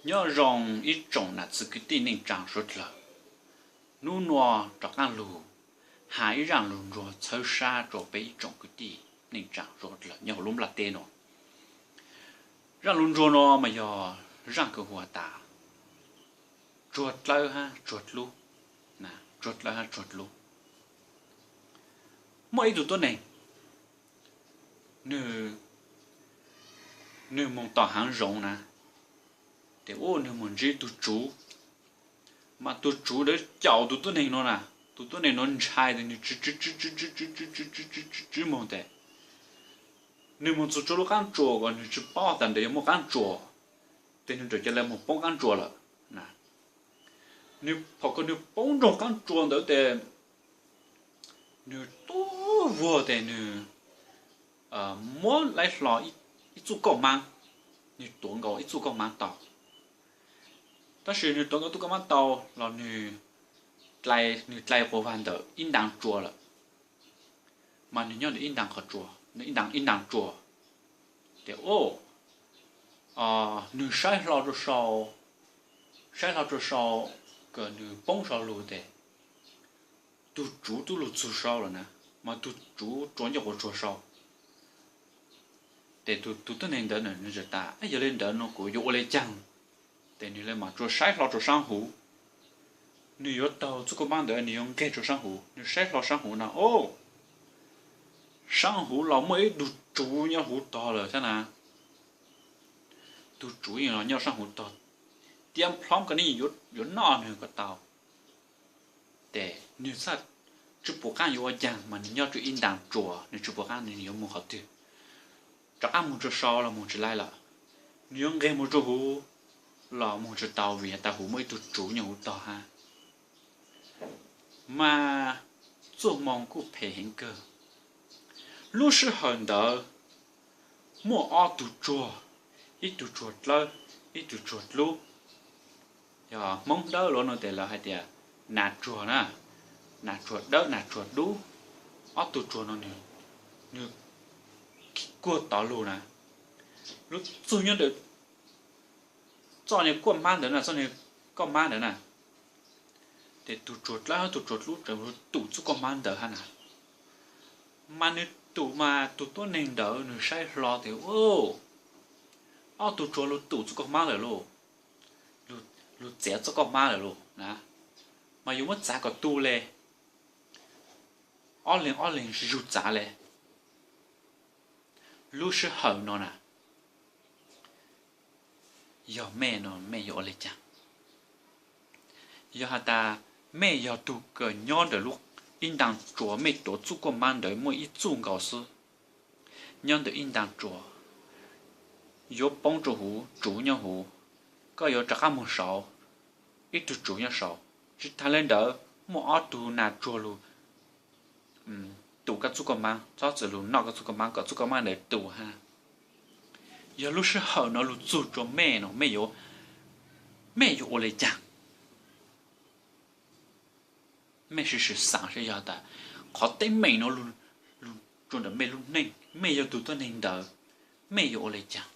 Nyob zoo ib tsoom nam txiv kwv tij neej tsaa suav dlawg. Nub nua rov qaab lug has ib zaaj lug ntsuag txhawb sab rua peb ib tsoom kwv tij neej tsaa suav dlawg nyob huv lub nplaj teb nua. Zaaj lug ntsuag nua mas yog zaaj kws hu has tas tsuag dlawb hab tsuag dlub, tsuag dlawb hab tsuag dlub. Muaj ib tug tuab neeg, nwg, nwg moog tom haav zoov na, tes ua nwg moog ntsib tug tsuv, mas tug tsuv ntawd caum tug tuab neeg nua na, tug tuab neeg nua ntshai tes nwg tsw tsw tsw tsw tsw tsw tsw tsw tsw tsw moog tes nwg moog txug tsua lub qaab tsua kom nwg tsi paub tas ntawd yog muaj qaab tsua, tes nwg rawm ca le moog poob qaab tsua lawm. Nwg pom kws nwg poob nrug qaab tsua ntawd tes nwg tub vuag tes nwg muab laib hlo ib txuj kauj maab, nwg tuav nkaus ib txuj kauj maab tau. Tab sis nwg tuav nkaus txuj kauj maab tau los nwg, nwg dlai quas vag ntawm ib ntaag tsua lawm, mas nwg nyob ntawm ib ntaag qhov tsua, ib ntaag tsua. Tes o, nwg saib hlo rua sau, saib hlo rua sau, kws nwg poob sau lug tes tug tsuv tub lug txug sau lawm na, mas tug tsuv rua ncauj quas tsuag sau. Tes tug tuab neeg ntawd nwg tas, yog le ntawd nua kuv yuav ua le caag? Tes nwg le mas rua saib hlo rua saab huv. Nwg yuav taug txuj kauj maab ntawd nwg yuav nqeg rua saab huv, nwg saib hlo saab huv na o, saab huv los muaj ib tug tsuv nyob huv tog lawm xwb na. Tug tsuv yeej los nyob saab huv tog, tiab nplhob kws nwg yuav noj nwg kom tau. Tes nwg txhaj tsi pum qaab yuav ua caag mas nwg nyob rua ib ntaag tsua, nwg tsi pum qaab nwg yuav moog qhov twg. Rov qaab moog rua sau los moog tsi laib lawm, nwg yuav nqeg moog rua huv los moog tsi tau vim has tas huv muaj ib tug tsuv nyob huv tog hab. Mas txuj moo kuj phem heev kawg. Lub sij hawm ntawd muaj ob tug tsuag, ib tug tsuag dlawb, ib tug tsuag dlub. Yog Hmoob Dawb luas nua tes lawv hais tias nas tsuag na, nas tsuag dawb nas tsuag dub. Ob tug tsuag no nwg kuag tod lug na, lub txug nyob ntawm txoj niag kauj maab ntawd na, txoj niag kauj maab ntawd na. Tes tug tsuag dlawb hab tug tsuag dlub tseem lug tum txuj kauj maab ntawd hab na. Mas nwg tum mas tug tuab neeg ntawd nwg saib hlo tes, ob tug tsuag lug tum txuj kauj maab lawm lauj, lug txiav txuj kauj maab lawm lauj na. Mas yuav muab txav kom tu le, ob leeg ob leeg zug txav le. Lub sij hawm no na, yog mej no mej yuav ua le caag? Yog has tas mej yog tug kws nyob ntawm lub ib ntaag tsua, mej tuav txuj kauj maab ntawd muaj ib txuj nkaus xwb, nyob ntawm ib ntaag tsua, yuav poob rua huv, tsuv nyob huv, koj yuav rov qaab moog saud, ib tug tsuv nyob saud, tsi taag le ntawd muaj ob tug nas tsuag lug tum koj txuj kauj maab, txhob txwm lug noj koj txuj kauj maab kom txuj kauj maab ntawd tu hab. Yog lub sij hawm no lug txug rua mej no, mej yuav, mej yuav ua le caag? Mej sim sim xaav seb yog tas qhov teeb meem no lug rua ntawm mej lub neej, mej yog tug tuab neeg ntawd, mej yuav ua le caag?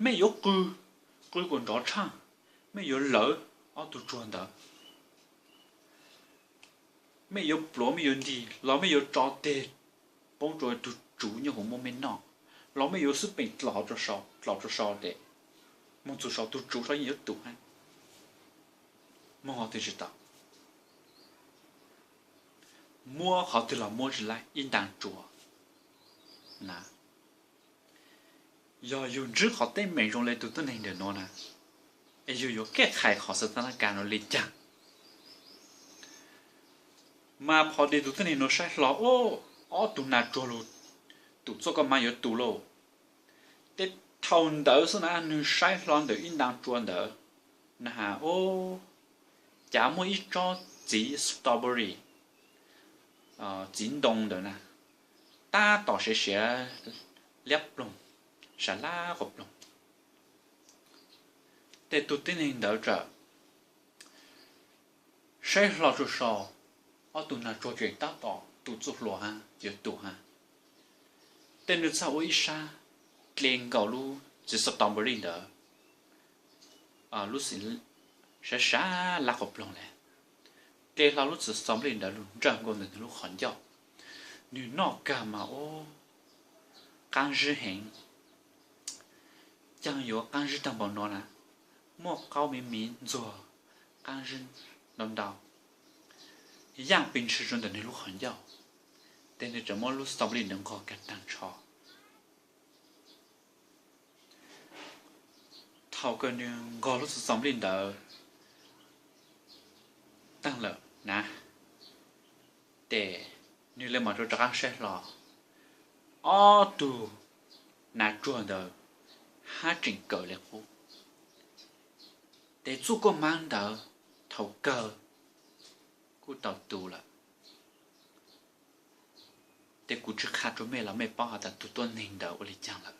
Mej yuav qw, qw kom nrov tshaaj, mej yuav lawv ob tug tsuag ntawd, mej yuav pluav mej yuav nti los mej yuav tso teg poob rua tug tsuv nyob huv muab mej noj, los mej yuav xub peem dlov rua sau tes, moog txug sau tug tsuv sau yeej yuav tum hab. Moog qhov twg tsi tau, muab qhov twg los muab tsi laib ib ntaag tsua na. Yog yug ntsib qhov teeb meem zoo le tug tuab neeg ntawm nuav na, es yug yuav kev qhais qhov xaav taab ka no le caag? Mas phov dej tug tuab neeg nuav saib hlo, ob tug nas tsuag lug tum txuj kauj maab yuav tu lauj. Tes thaus ntawd xwb na nwg saib hlo ntawm ib ntaag tsua ntawd na has, o, cav muaj ib tsob txiv strawberry, txiv ntoo ntawd na, tab tom siav siav liab ploog, sav lab quas ploog. Tes tug tuab neeg ntawd txawm saib hlo rua sau, ob tug nas tsuag tseem tab tom tum txuj hlua hab yuav tu hab. Tes nwg txhaj ua ib sab dle nkaus lub txiv strawberry ntawd lub xim sav sav lab quas ploog le. Dle hlo lub txiv strawberry ntawd lug nrawj nkaus ntawm nws lub qhov ncauj. Nws noj kag mas ua qaab zib heev. Caag yuav qaab zib taag npaum no na, muaj qaub miv miv ntxuag qaab zib ntau ntau, yaaj pes ntshis rua ntawm nws lub qhov ncauj, tes nws tseem muab lub strawberry ntawd nqog kag taag nrho. Thaum kawg nws nqog lub txiv strawberry ntawd taag lawm na, tes nws le mam rov rov qaab saib hlo, ob tug nas tsuag ntawd hab tseem kawm le qub. Tes txuj koj maab ntawd thaum kawg kuj tau tu lawm. Tes kuv tsi qha rua mej los mej paub has tas tug tuab neeg ntawd ua le caag lawm.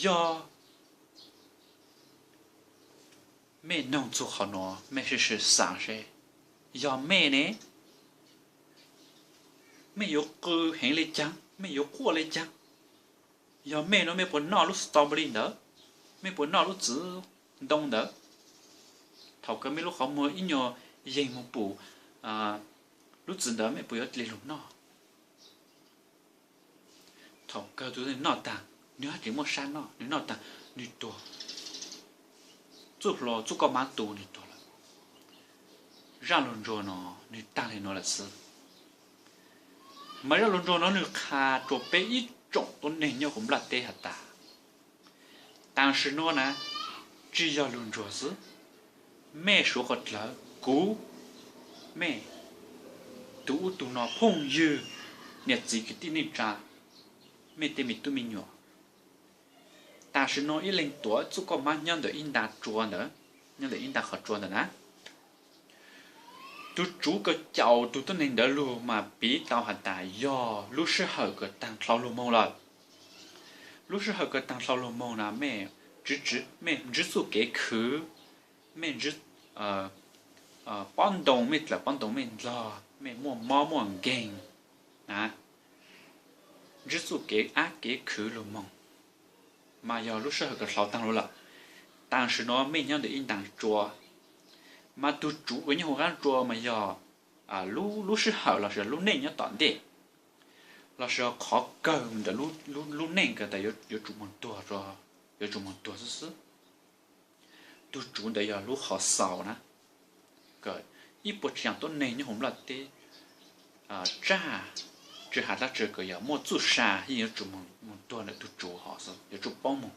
Yog mej noog txug qhov nuav mej sim sim xaav seb, yog mej ne, mej yuav qw heev le caag, mej yuav quaj le caag? Yog mej nuav mej puas noj lub strawberry ntawd? Mej puas noj lub txiv ntoo ntawd? Thaum kawg mej lub qhov muag ib nyuag yeeg moog pum lub txiv ntawd mej puas yuav dle lug noj? Thaum kawg tug neeg noj taag, nwg hab tseem muaj sab noj, nwg noj taag nwg tuag. Txuj hlua txuj koj maab tu nwg tuag lawm. Zaj lug ntsuag no nwg taag le nuav lawm xwb. Mas zaj lug ntsuag no nwg qha rua peb ib tsoom tuab neeg nyob huv nplaj teb has tas, taam sim nuav na, tsi yog lug ntsuag xwb, mej suav qhov dlawg, kuv, mej, tug ub tug no, phooj ywg, niam txiv kwv tij neej tsa, mej tej me tub me nyuam, taam sim nuav ib leeg tuav txuj koj maab nyob ntawm ib nta tsua ntawd, nyob ntawm ib nta qhov tsua ntawd na. Tug tsuv kws caum tug tuab neeg ntawd lug mas piv tau has tas yog lub sij hawm kws taag dlhau lug moog lawm. Lub sij hawm kws taag dlhau lug moog na, mej, mej ntsib txuj kev khwv, mej ntsib pob ntoo, mej dlawm pob ntoo mej ndlog, mej muaj mob muaj nkeeg na, ntsib txuj kev ab kev khwv lug moog, mas yog lub sij hawm kws dlhau taag lug lawm. Taam sim nuav mej nyob ntawm ib nta tsua, mas tug tsuv kws nyob huv qaab tsua mas yog lub sij hawm lossis lub neej nyob tom ntej, lossis qhov kawg ntawm lub neej kws tas yuav tsum moog tuag, yuav tsum moog tuag xwb xwb. Tug tsuv ntawd yog lub qhov xaus na, kws ib puas tsaam tuab neeg nyob huv nplaj teb tsaj, tsi has dlaab tsi kws yog muaj txuj sa yeej yuav tsum moog tuag ntawm tug tsuv hov xwb, yuav tsum poob moog.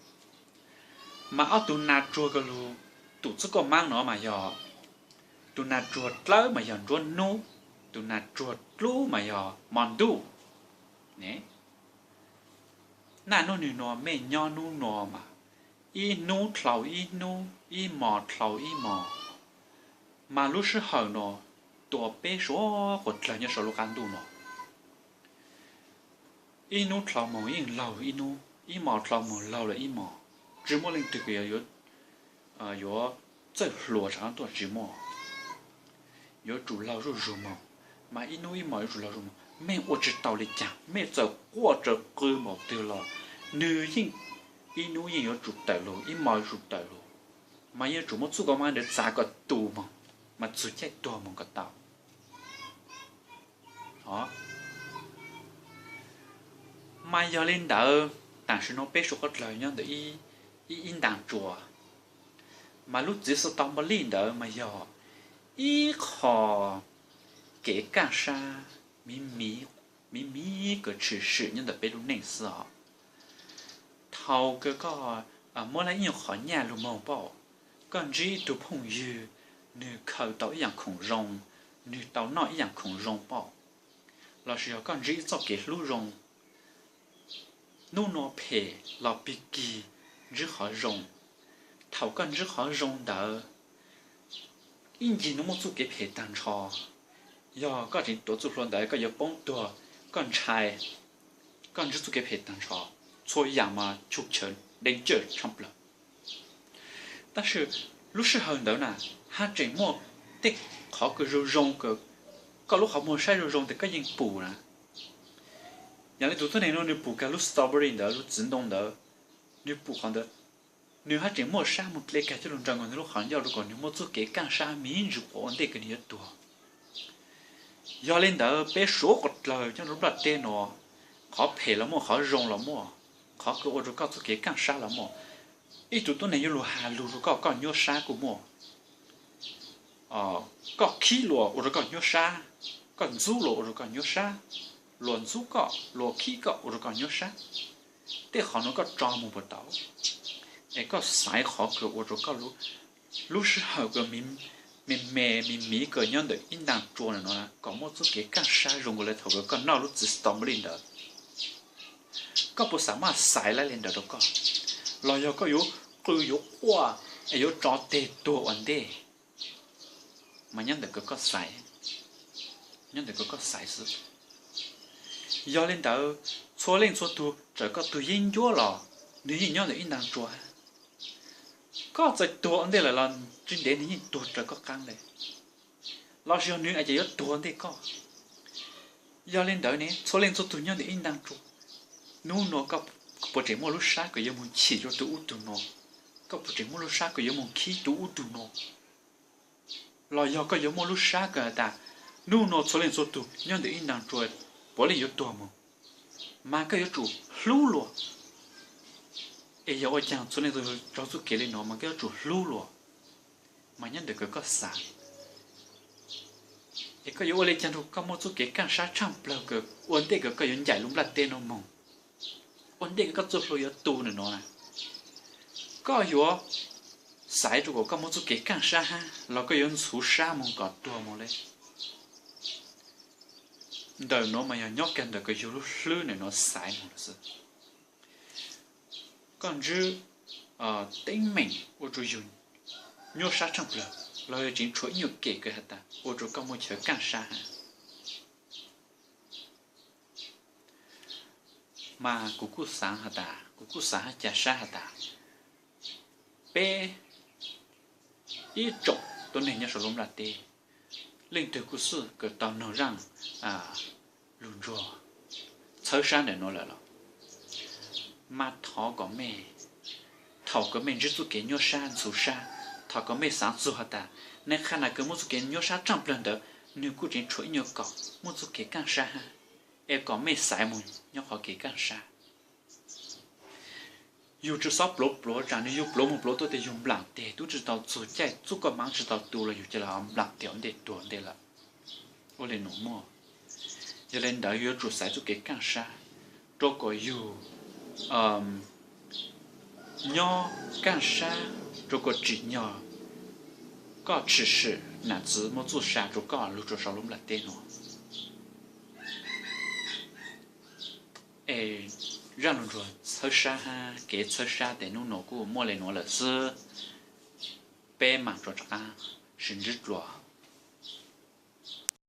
Mas ob tug nas tsuag kws lug tum txuj koj maab no mas yog, tug nas tsuag dlawb mas yog nruab nub, tug nas tsuag dlub mas yog mo ntuj ne. Naj nub nwg nua mej nyob nub nua mas ib nub dlhau ib nub, ib mos dlhau ib mos, mas lub sij hawm no tua peb suav quas dlawg nyob sau lub qaab ntuj no. Ib nub dlhau moog yeej laug ib nub, ib mos dlhau moog laug lawm ib mos. Tsi muaj leej twg kws yuav txawj hluas tsaam tuaj tsi muaj. Yuav tsum laug zuj zug moog, mas ib nub ib mos yuav tsum laug zuj zug moog. Mej ua tsi tau le caag, mej txawm quaj txawm qw npaum twg los nwg yeej ib nub yeej yuav tsum tawm lug, ib mos yuav tsum tawm lug. Mas yeej yuav tsum muab txuj koj maab ntawd txav kom tu moog, mas txug caij tuag moog kom tau. Mas yog le ntawd, taam sim nuav peb suav quas dlawg nyob ntawm ib, ib nta tsua, mas lub txiv xav tau npaj lij ntawd mas yog ib qho kev kaj sab miv miv kws tshwm sim nyob ntawm peb lub neej xwb os. Thaum kws koj muab lawv ib nyuag qhov nyaj lug moog pauj, koj ntsib ib tug phooj ywg, nwg khaws tau ib yaam khoom zoo, nwg tau noj ib yaam khoom zoo pauj, lossis yog koj ntsib ib txoj kev hlub zoo, nub nua phem los pig kig ntsib qhov zoo. Thaum koj ntsib qhov zoo ntawd, ib ncig nuav muaj txuj kev phem taag nrho. Yog koj tseem tuav txuj hlua ntawd koj yuav poob tuag, koj ntshai, koj ntsib txuj kev phem taag nrho, txhua yaam mas chum chaw dee ncaj tshaj plawg. Tab sis lub sij hawm ntawd na, hab tseem muaj tej qhov kws zoo zoo kws koj lub qhov muag saib zoo zoo tes koj yeej pum na. Yog li tus tuab neeg no nws pum kag lub strawberry ntawd, lub txiv ntoo ntawd, nws pum qhov ntawd, nws haj tseem muaj sab mus dle kag coj lug nraws nkaus nws lub qhov ncauj rau kom nws muaj txuj kev kaaj sab me ntsis quav ua ntej kws nws yuav tuag. Yog li ntawd peb suav quas dlawg nyob rau lub nplaj teb no, qhov phem los muaj, qhov zoo los muaj, qhov kws ua rau koj txuj kev kaaj sab los muaj. Ib tug tuab neeg yuav lug has lug rau koj, koj nyuaj sab kuj muaj. Koj khib luas ua rau koj nyuaj sab, koj ntxub luas ua rau koj nyuaj sab, luas ntxub koj, luas khib koj ua rau koj nyuaj sab. Tej qhov nuav koj tso mus puas tau? Es koj xaiv qhov kws ua rau koj lub sij hawm kws me me miv kws nyob ntawm ib ntaag tsua nuav kom muaj txuj kev kaaj sab zoo nkaus le thaum kws koj noj lub txiv strawberry ntawd. Koj puas xav mas xaiv laib li ntawd rau koj? Los yog koj yuav qw yuav quaj es yuav tso teg tuag ua ntej? Mas nyob ntawm kws koj xaiv, nyob ntawm kws koj xaiv xwb. Yog li ntawd, txhua leej txhua tug txawm koj tug yeeb ncuab los nwg yeej nyob ntawm ib ntaag tsua. Koj txawm tuag ua ntej lawm los tsis ntev nwg yeej tuag raws koj qaab le. Los sis yog nwg a ces yuav tuag ntej koj. Yog li ntawd ne txhua leej txhua tug nyob ntawm ib ntaag tsua. Nub nua koj puas tseem muaj lub sab kws yuav moog chim rua tug ub tug no? Koj puas tseem muaj lub sab kws yuav moog khib tug ub tug no? Los yog koj yuav muaj lub sab kws has tas, nub nua txhua leej txhua tug nyob ntawm ib ntaag tsua puav leej yuav tuag moog, mas koj yuav tsum hlub luas. Es yog ua caag txhua leej txhua tug tso txuj kev le nuav mas koj yuav tsum hlub luas. Mas nyob ntawm kws koj xav. Es koj yuav ua le caag rua koj muaj txuj kev kaaj sab tshaaj plawg kws ua ntej kws koj yuav ncaim lub nplaj teb no moog, ua ntej kws koj txuj hlua yuav tu ntawm no na? Koj yuav xaiv rua kom koj muaj txuj kev kaaj sab hab los koj yuav ntxhuv sab moog kom tuag moog le? Ntawm nuav mas yog nyob kag ntawm kws yug lub hlwb ntawm nuav xaiv moog lawm xwb. Koj ntsib teeb meem ua rua yug nyuaj sab tshaaj plawg los yog tseem tshuav ib nyuag kem kws has tas ua rua koj muaj chaw kaaj sab hab? Mas kuv kuj xaav has tas, kuv kuj xaav hab ca sab has tas, peb ib tsoom tuab neeg nyob sau lub nplaj teb, leej twg kuj xwb kws tau noog zaaj lug ntsuag txhawb sab ntawm nuav lawm los, mas thov kom mej, thaum kws mej ntsib txuj kev nyuaj sab ntxhuv sab, thov kom mej xaav txug has tas, neeg qha na kws muaj txuj kev nyuaj sab tshaaj plawg ntawd, nwg kuj tseem tshuav ib nyuag kaum muaj txuj kev kaaj sab hab, es kom mej xaiv moog nyob qhov kev kaaj sab. Yug tsi xob pluav pluav, tsaam nwg yug pluav moog pluav tuaj tes yug nplaam teg, tub tsi tau txug caij txuj koj maab tsi tau tu los yug ca le nplaam teg ua ntej tuag ntej lawm. Ua le nuav muaj. Yog le ntawd yug yuav tsum xaiv txuj kev kaaj sab, rua kom yug nyob kaaj sab, rua kom tsim nyog koj tshwm sim nam txiv muaj txuj sa rua koj lug rua sau lub nplaj teb nuav. Es zaaj lug ntsuag txhawb sab hab kev txhawb sab tes nub nuav kuj muaj le nuav lawm xwb. Peb maam rov rov qaab sib ntsib dlua